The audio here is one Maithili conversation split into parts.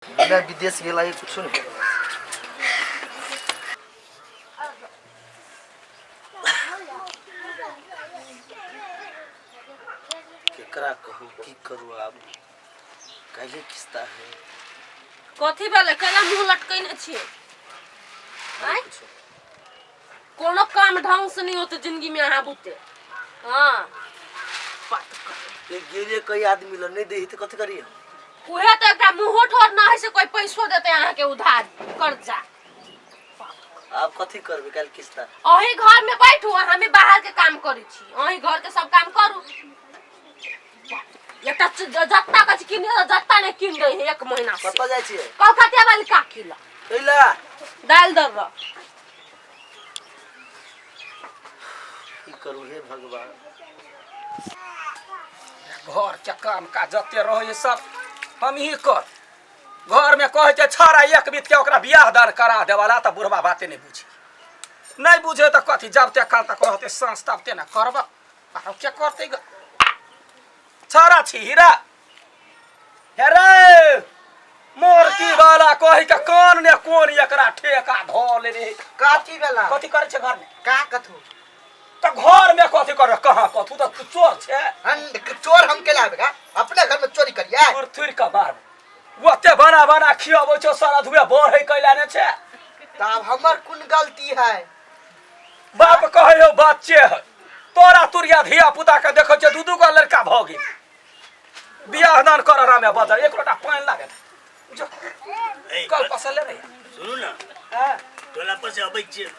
बिना विदेश गेला ये कुछो नहीं। केकरा कहू की करू, आब काल्हि किस्ता है। कथी भेलै? केना मुँह लटकैने छियै? आँय, कोनो काम ढंग से नहीं होते जिंदगी में अहाँ बुते। हाँ, बात कर। ये गेलिए कई आदमी ल नहीं देही तो कथी करिए? उहे तो एकटा मुँहो ठोर ना है से कोई पैसो देते अहाँ के उधार कर्जा। आब कथी करबे? काल्हि किस्ता। अही घर में बैठू, हमें बाहर के काम करै छी, अही घर के सब काम करू। एकटा जत्ता कछ किन, जत्ता नहीं किन दे है एक महीना से। कतऽ जाइ छियै? कलकतिया वाली काकी ला। कैला? दाल दर रह। की करू हे भगवान? घर के काम काज जते रहै सब हम ही कर। घर में कहै छै छड़ा एक बीत के ओकरा बियाह दान करा देवाला, तऽ बुढ़वा बाते नहि बुझे, नहि बुझे तऽ कथी? जबते काल तक रहते साँस तबते ने करब, आरो के करतै ग? छड़ा छी हीरा हे रे मोरकी वाला, कही के कान ने कोन एकरा ठेका धऽ लेने है। कथी भेला? कथी करै छै घर में? का कथू? तऽ घर में कथी कर, कहाँ कथू? तऽ तू चोर छै। हम चोर? हम के लाबेगा अपने घर में चोरी करिए? थुर थुर के मार, ओते बना बना खियाबै छौ, सारा धुए बढ़ै कैला ने छै। तब हमर कोन गलती है? बाप कहै हो बच्चे है तोरा, तुरिया धिया पुता के देखै छै, दू दू गो लड़का भऽ गेल, बियाह दान कर रामे बदल एक लोटा पानि लागत जो। ए, कल पसले रही। सुनू ने। हाँ। टोला पर से अबै छियै,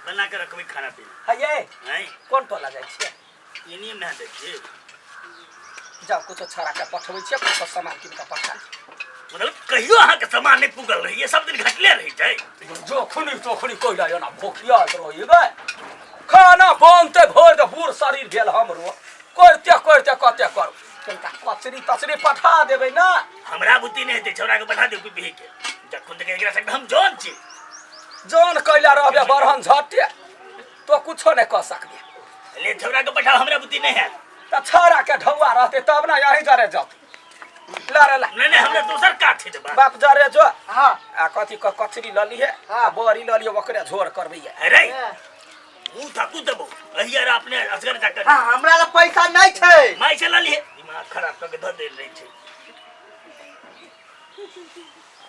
बना के रखबै खाना पीना। है ये। हैं? कोन टोला जाइ छियै? एनिए नहा दै छियै। जाउ, कुछो छड़ा के पठबै छियै, कुछो सामान कीन के पठा दियौ। मतलब कहियो अहाँके सामान नहि पुगल रहैए, सब दिन घटले रहै छै। जो खुनी तो खुनी कोइला एना भोखियात रही गए, खाना बनते भोर दे, बूढ़ शरीर भेल हमरो, करिते करिते कते करू? कनिका कचरी तचरी पठा देबै ने। हमरा बुद्धि नहि हेतै, छौड़ा के पठा दियौ बिही के। जखन तक एकरा संग हम जन छी। जन कैला रहबे बरहन झटे तो कुछो नहि कऽ सकबे। ले छौड़ा के पठाओ, हमरा बुद्धि नहि हैत। तऽ छौड़ा के ढौआ रहते तब ने, यहीं जरे जत ला रे ला। नहि नहि, हमरा दोसर काज छै तऽ बाप जरे जो। हाँ। आ कथी क कचरी लऽ लिहे आ बड़ी लऽ लिहे, ओकरे झोर करबै। अरे मुँह थाकू देबो अहिया रे, अपने असगर जाकर। हाँ, हमरा लग पैसा नहीं छै। माय से लऽ लिहे, दिमाग खराब कऽ के धऽ देल रहै छै।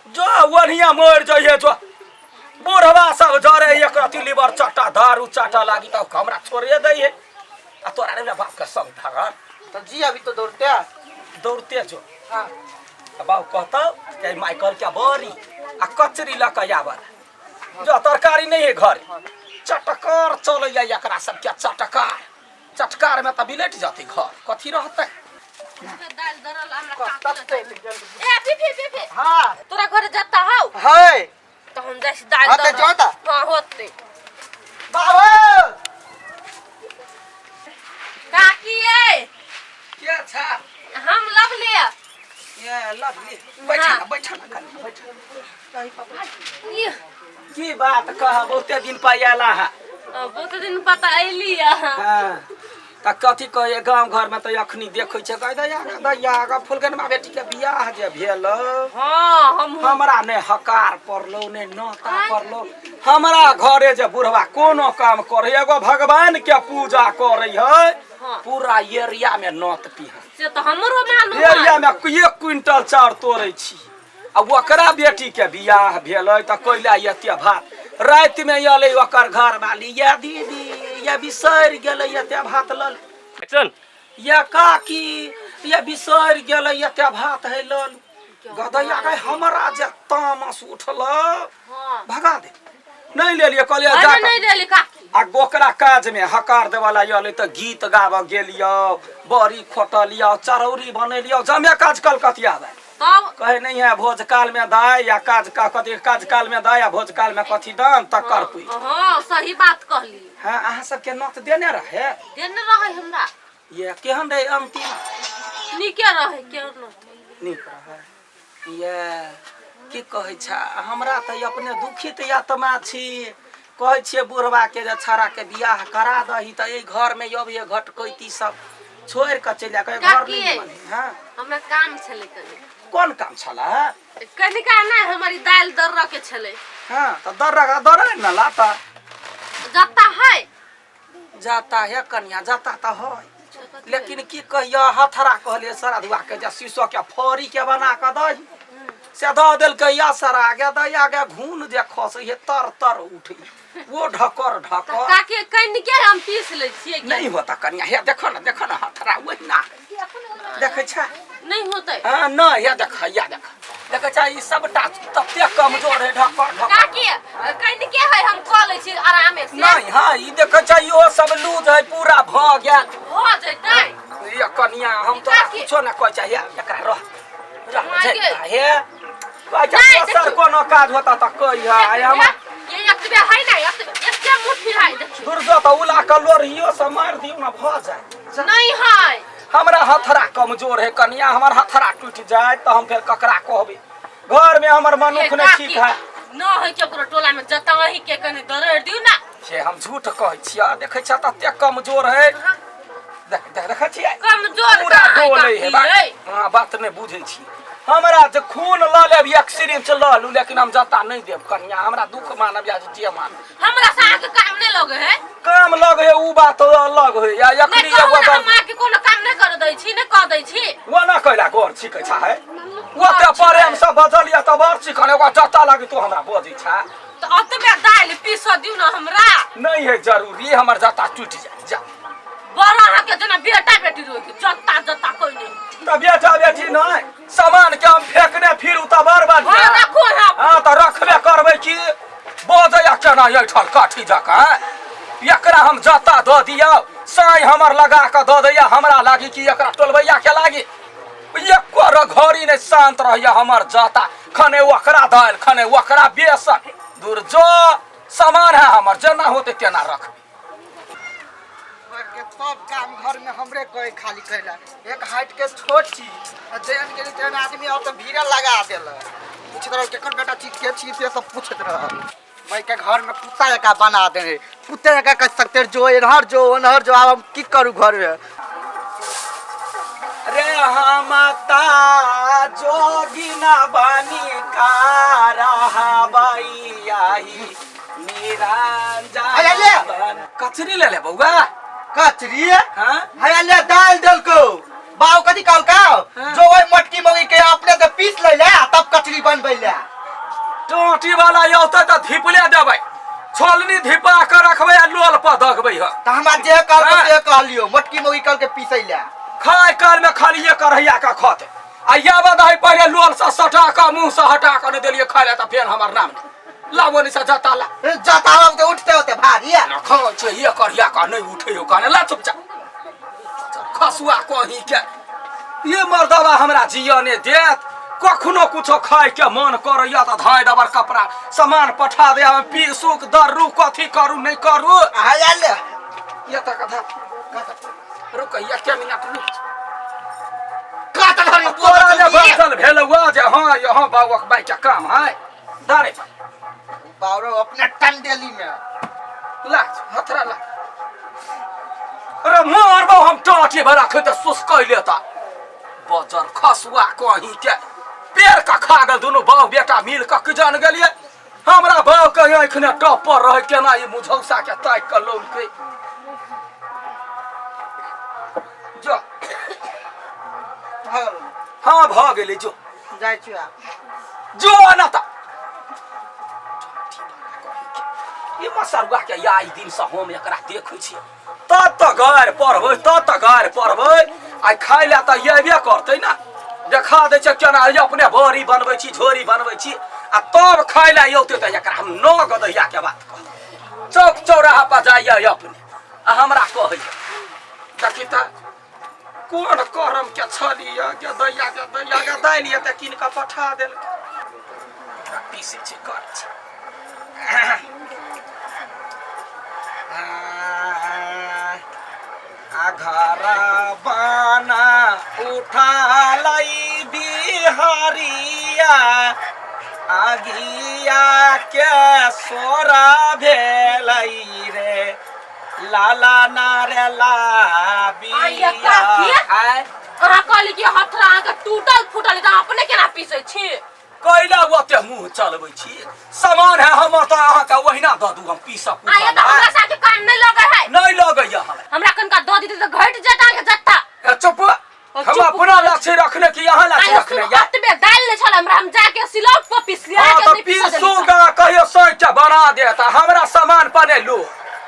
जो ओनिया मर जाइए, जो बुढ़वा सब जरे एक रति लीवर चट्टा दारू चाटा लागी तऽ हमरा छोड़िए दै है आ तोरा रे बाप के संग धरल। तो जी अभी तो दौड़ते हैं। दौड़ते जो। हाँ। आ बाबू कहतौ कि माय कहलकै बड़ी आ कचरी लऽ कऽ आबऽ, जो तरकारी नहीं है घर। चटकार चलैया एकरा सबके, चटकार चटकार में तऽ बिलटि जेतै घर, कथी रहतै? दाल दरल हमरा काकी लग। ए फीफी, फीफी। हाँ। तोरा घरे जत्ता हौ? है। तो हम जाइ छी दाल हाँ, तऽ दरल। जाउ तऽ। हाँ, होतै। बाबू। काकी ए। के छा? हम लवली। ये लवली, बैठ ना, बैठ ना कनी, बैठ। ई। की बात कह, बहुते दिन पर आयला है। बहुत दिन पता अयली अहाँ। हाँ, तऽ कथी कहिए, गाँव घरमे तऽ अखनी देखै छै गै दैया गै दैया गै, फुलगनमा बेटीके बियाह जे भेल। हाँ, हम हमरा नहि हकार पड़लो, नहि नौता पड़लो। हमरा घरे जे बुढ़वा कोनो काम करे, एगो भगवान के पूजा करे है। हाँ। पूरा एरिया में नौत पिहा। से तऽ हमरो मालूम है। एरिया में एक क्विंटल चाउर तोड़ै छी आ ओकरा बेटी के बियाह भेलै तऽ कैला एते भात? रातिमे एलै ओकर घरवाली, या दीदी, या बिसरि गेलै एते भात लल। एक्शन। या काकी, या बिसरि गेलै एते भात है लल। गदैया गै, हमरा जे तामस उठल। हाँ। भगा दे, नहि लेलियै, कहलियै अरे जा कऽ- नहीं देली काकी। आ ओकरा काजमे हकार देवला एलै तऽ गीत गाबऽ गेलियौ, बड़ी खोटलियौ, चरौरी बनेलियौ, जमे काज कलकतियाबै। तब कहे नहीं है भोज काल में दाय या काज का कथी, काज काल में दाय या भोज काल में कथी दान तकर पुई। हाँ, सही बात कहली। हाँ, अहाँ सबके नत देने रहे? देने रहे हमरा। ये केहन रहे अंतिम? नीके रहे, केहन रहतै? नीक रहे। ये की कहै छ, हमरा तऽ अपने दुखित आत्मा छी। कहै छियै बुढ़बाके जे छड़ाके बियाह करा दही तऽ एहि घरमे अबियै घटकैती सब छोड़ि कऽ चलि जा, कहै घर काकी। नहि बने। हाँ। हमरा काम छलै कनि। कोन काम छला? कनिका नहि, हमर ई दालि दर्र के छलै। हाँ, तऽ दर्रा दर्रा न लाता। जत्ता है? जाता है कनिया, जाता तऽ है, लेकिन की कहिया, हथरा कहलिए सरधुआ के जे शीशो के फड़ी के बना के दही, से दऽ देलकै। या सरा गे दैया गे, घून जे खसै है तर तर उठै, वो ढकर तऽ ढकर। काकी, कनिके हम पीस लै छियै। नहीं होता कनिया, हे देखो ना, देखो ना, हथरा ओहिना देखै छै। नहीं होतै। हाँ, नहीं, हे देख, या देख, देखै छै, ई सबटा तते कमजोर है, ढकर ढकर। काकी, कनिके है, हम कऽ लै छी आरामे से। नहीं, हाँ, ई देखै छै, इहो सब लूज है, पूरा भऽ गेल। भऽ जेतै। ये कनिया, हम तोरा काकी। कुछो ना कहै छै, हे एकरा रह रह। माय छै गे। हे कहै छै। नहि, दोसर देखियौ। कोनो काज होता तऽ कहिया आइ हम। ये एतबे है ना, एतबे एते मुट्ठी है, देखियौ। दुर्जो तऽ उला कऽ लोरियो से मारि दियौ ने, भऽ जाय। नहीं है। हमरा हथरा कमजोर है कनिया, हमर हथरा टूटि जाय तऽ हम फेर ककरा कहबै? घर में हमर मनुख नहीं ठीक है। न है केकरो टोला में, जतऽ अहीं के कनि दरड़ दियौ ना। से हम झूठ कहै छियै? देखै छियै, तते कमजोर है, देख देख, देखै छियै? कमजोर पूरा कहाँ है डोलै है। काकी, बात यै? हाँ, बात नहि बुझै छी। हमरा जे खून लऽ लेब, एक सिरिंच लऽ लू, लेकिन हम जता नहि देब कनिया। हमरा दुख मानब या जे मानब। हमरा से अहाँके काम नहि लगे है। काम लग है, उ बात अलग है या नहि अखनी कहू एगो ने, हम अहाँके कोनो काम नहि कर दै छी, नहि कऽ दै छी। ओना कैला गोर छिकै छा है? ओते प्रेम से बजल या तऽ बड़ चिकन एगो जता लागी तू हमरा बजै छा। तऽ ओतबे दालि पीस दियौ ने हमरा। नहीं है जरूरी, हमर जता टूटि जाय जा। बड़ अहाँके जेना बेटा बेटी रोक जत्ता जत्ता कोइ नहि। तऽ बेटा बेटी नहीं, सामान के हम फेंकने फिरू तऽ बड़ हँ बढ़िया। रखू अहाँ। हाँ, तऽ रखबे करबै की? बजैया केना ऐठल काठी जकाँ? एकरा हम जता दऽ दियौ, साँइ हमर लगा कऽ दऽ दैया। हमरा लागी कि एकरा टोलबैया के लागी? एको र घड़ी नहि शान्त रहैया हमर जता। खने ओकरा दालि, खने ओकरा बेसन। दूर जो, सामान है हमर, जेना होतै तेना रख। के सब काम घर में हमरे कहे खाली कैला। एक हाइट के छोट छी आ जेहन गेली तेहन आदमी और तो भीड़ लगा देल। पूछैत रह केकर बेटा छी, के छी, से सब पूछैत रह। मैं के घर में कुत्ता जका बना दे, कुत्ते जका कह सकते जो एनहर जो ओनहर जो। आब हम की करू घर में? रे हम ता जोगिना बानी कारहबई आई अरे ले। निरंजन। कचरी ले ले बौआ। कचरी? हाँ। हया ले, दाल देलको बाऊ। कथी कहलको? हाँ। जो ओइ मटकी मंगी के अपने से पीस ले ले, तब कचरी बनबै ले। टोटी वाला औतै तऽ धिपले देबै, छोलनी धिपा के रखबै आ लोल पर दगबै ह। तऽ हमरा जे कहलको हाँ। से कहलियो, मटकी मंगी कहल के पीसै ले। खाय काल में खाली करैया के खत आ याबत है, पहिले लोल से सटा के मुंह से हटा के नहि देलियै खाय ले तऽ फेर हमर नाम नहि लाबो। नहि से जता ला। जता के उठते होते भारी है। ना खाय छै ये करिया का, नहीं उठे हो काने। ला चुपचाप खसुआ कहीं के। ये मर्दवा हमरा जिया ने देत। कखनो कुछो खाय के मन करैया तऽ धाय दबर कपड़ा सामान पठा दे, हम पीसुक दर्रू कथी करू नहीं करू। हया ले। ये तक कथा रुक, एक मिनट रुक। काट धरी। तोरा जे बाजल भेल हुआ जे हाँ यहाँ बाबक बाई के काम है दारे पर। बावरो अपने टंडेली में। ला हथरा ला। अरे मारबो हम टाटी भरा खेते सुसकै लेता बजर खसुआ कहीं के। पेड़ का खा गेल दुनू बाप बेटा मिल कऽ। की जान गेलियै, हमरा बाप के आँखि ने टप पर रहै, केना ई मुझौसा के ताकि कऽ लौलकै। जो। भऽ गेल? हाँ, भऽ गेलै, जो। जाइ छी आब। जो ना तऽ ई मसरुआ के आई दिन से हम एकरा देखै छियै, तब तऽ गारि पढ़बै, तब तऽ गारि पढ़बै। आइ खाय लए तऽ अयबे करतै ने। देखा दै छै केना ई अपने बड़ी बनबै छी, झोरी बनबै छी, आ तब खाय लए औतै तऽ एकरा हम नौ गदैया के बात कहब। चौक चौराहा पर जाइए अपने आ हमरा कहैए। देखी तऽ कोन करम के छलियै गदैया गदैया के दालि एते कीन कऽ पठा देलकै। पीसै छै, करै छै। आ घर बना उठा लई बिहारिया, आगिया के सोरा भेलै रे लाला नारे आइया लाबिया। काकी। आय। अहाँ कहली कि हथरा अहाँके टूटल फूटल, तऽ अपने केना अपना पीसै छी। कैला ओते मुँह चलबै छी? सामान है हमर तऽ अहाँके ओहिना दऽ दू, हम पीसब। आये तऽ हमरा साथे कान नहि लगै है। नहि लगैया हमरा। हमरा कनिका दऽ दितै तऽ घटि जेत अहाँके जत्ता। ए, चुप। ओ, हम चुप। अपना लाछी रखने कि यहाँ लाछी आयो रखने सुन, या? अतबे दालि नहि छल हमरा, हम जाके सिलौट पर पीसलियै। हाँ अहाँके तऽ नहि पीसऽ पीसू देली। गा, कहियो सोचि बना देत हमरा सामान बनेलू।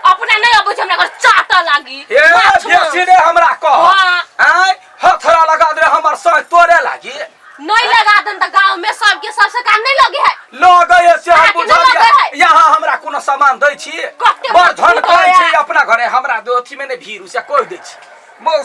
अपना नहि अबै छै, हमरा घर चाटऽ लागी। ए माछ बेसी ने हमरा कह। हाँ। आँय, हथरा लगा दे हमर सोच तोरे लागी। नहीं लगा देन तऽ गाँव में सबके सबसे काम नहीं लगे है। लगे से हम अहाँके नहि बुझलियै। लगै है। यहाँ हमरा कोनो सामान दै छी? कते बड़ धन मजबूत कहै है। छी अपना घरे हमरा दे अथी में नहि भीड़ से कहि दै छी।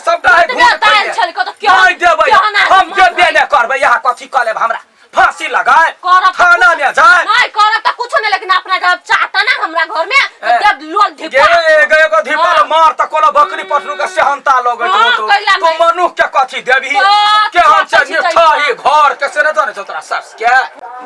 सबटा है कतबे घूर दालि खैले। छल, कतौ केहन- नहि देबै। केहन आदमी हम देबे है। नहि करबै। यहाँ कथी कऽ लेब? हमरा फांसी लगाए करब तऽ थाना में जाए। नहीं करब तऽ कुछो नहीं, लेकिन अपना जब चाहता ना हमरा घर में ए, तो देव लोल गे धिपा। गे एगो धिपल हाँ। मार तऽ कोनो बकरी पठरू के सेहनता लगैत हाँ, रहतौ। कैला तू नहि। मनुख के कथी देबही? तो के हम छोटा से छी तै। निठाही घर के से नहि जानै छौ तोरा सास के।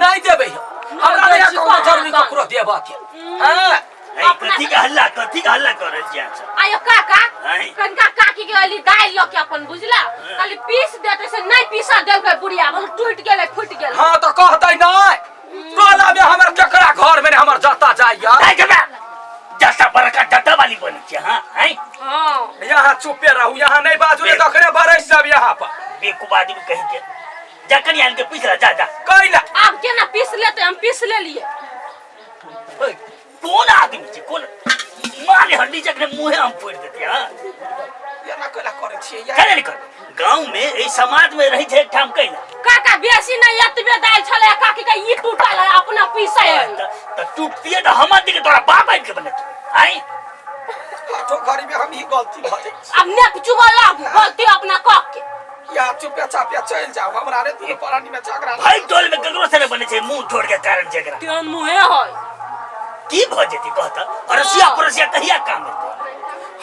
नहि देबै हम। हमरा दै नहि छी कोनो कहाँ जरूरी कहाँ। ककरो देबऽ के। हैं? ए, कथी के हल्ला, कथी के हल्ला कर रहल छी अहाँ सब? आयो काका, आँय? कनिका काकी के अली दालि लऽ के अपन बुझला खाली पीस देते से नहीं पीसा देलकै बुढ़िया, बोल टूटि गेलै फुटि गेलै। हाँ तऽ कहतै नहि टोला में हमर केकरा घर में हमर जता जाइया। दाइ जबा जता बड़का जता वाली बनै छी अहाँ, हैं? हाँ। यहाँ चुपे रहू, यहाँ नहीं बाजू ने तखने बरस सब यहाँ पर। बेवकूफ आदमी कहीं के। जा कनी आन के पीस ला, जा जा। कैला? आब केना पीस लेते, हम पीस लेलिए। ओए, कोन आदमी छै, कोन माने हड्डी जखने मुँहे हम फोड़ि देते। हाँ। एना कैला करै छियै यार? कैला नहि करबै? गाँव में एहि समाज में रहै छै एकठाम, कैला? काका बेसी नहीं, एतबे दालि छलै, काकी के ई टूटल है अपना पीसै है। तऽ टूटतियै तऽ हमर दिके तोरा बाप आबि के बनेतौ आँय? आठो घड़ी में हम ही गलती भऽ जाइ छै। आब नेप चुबऽ लागू गलती अपना कऽ के। या चुपे चापे चलि जाउ, हमरा रे दुनू प्राणी में झगड़ा। भाई टोल में ककरो से नहि बनै छै, मुंह छोड़ के कारण छै एकरा। तेहन मुँहे है। की भऽ जेतै कहत? अरसिया पड़ोसिया कहिया काम हेतै?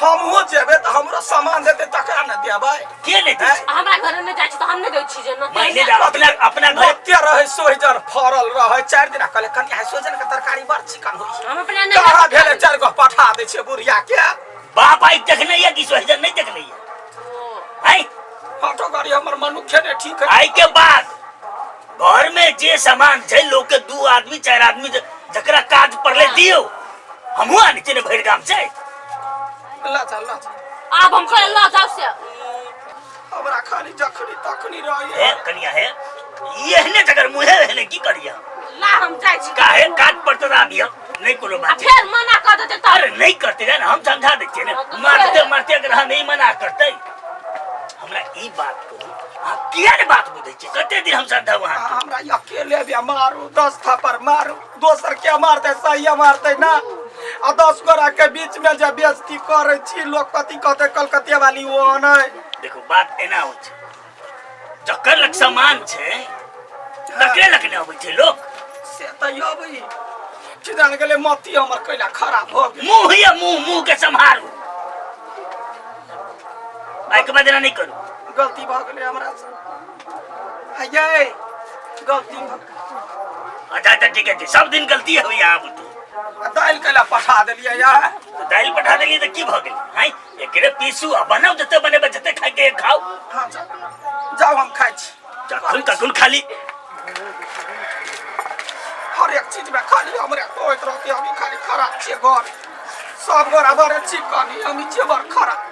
हमहूँ जेबै तऽ हमरो सामान देतै तकरा ने देबै। के नहि दै छै? आ हमरा घरे नहि जाइ छी तऽ हम नहि दै छी जे मानि जा अपना अपना घर ओते रहै सोहिजन फड़ल रहै चारि दिना, कहले कनिया हे सोहिजन के तरकारी बड़ चिकन होइ छै। हम अपना नहि। कहाँ भेलै? चारि गो पठा दै छियै बुढ़िया के। बाप आइ देखने ये कि सोहिजन नहि देखने ये? आइ ऑटो गाड़ी हमर मनुखे ने ठीक है। आइ के बाद घर में जे सामान छै लोग के दू आदमी चारि आदमी जकरा काज पड़ले दियौ। हमहूँ आनै छियै ने, भरि गाम छै। ला चल, ला चल। आब हम कहले लऽ जाउ से। हमरा खाली जखनी तखनी रही। हे कनिया हे, ई एहने जकर मुँहे एहने की करिया? ला हम जाइ छी। काहे काज पड़तौ तऽ आबियौ, नहि कोनो आ बात छै। फेर मना कऽ देतै तऽ? अरे नहि करतै ने, हम समझा दै छियै ने। हाँ, तऽ मारते मारते अगर अहाँ नहि मना करतै। हमरा ई बात कहू, अहाँ किया नहि बात बुझै छियै? कते दिन हम समझाउ अहाँके? हमरा अकेले भी मारू, 10 थापर मारू, दोसर के मारते सही मारते ना। आ 10 गोरा के बीच में जे बेइज्जती करै छी, लोग कथी कहते? कलकतिया वाली ओ नहीं। देखो, बात एना होइ छै, जकर लग सामान छै तकरे लग ने अबै छै लोक। से तऽ अबै किदन गेलै, मती हमर कैला खराब भऽ गेल। मुँह या मुँह मुँह के सम्हारू, आइके बाद एना नहि करू। गलती भऽ गेलै हमरा से, यै गलती भऽ गेलै। अच्छा अच्छा, ठीक है, सब दिन गलती होइए आब तू। आ दालि कैला पठा देलियै यार? तऽ दालि पठा देलियै तऽ की भऽ गेलै? आँय, एकरे पीसू आ बनाउ, जते बनेबै जते खाइके खाउ। हाँ जाउ जाउ, हम खाइ छी। जखन तखन खाली हर एक चीज में खाली हमरे कहैत रहते, हम ही खाली खराब छियै। घर सब गोरा बड़े चिकन, हम ही छियै बड़ खराब।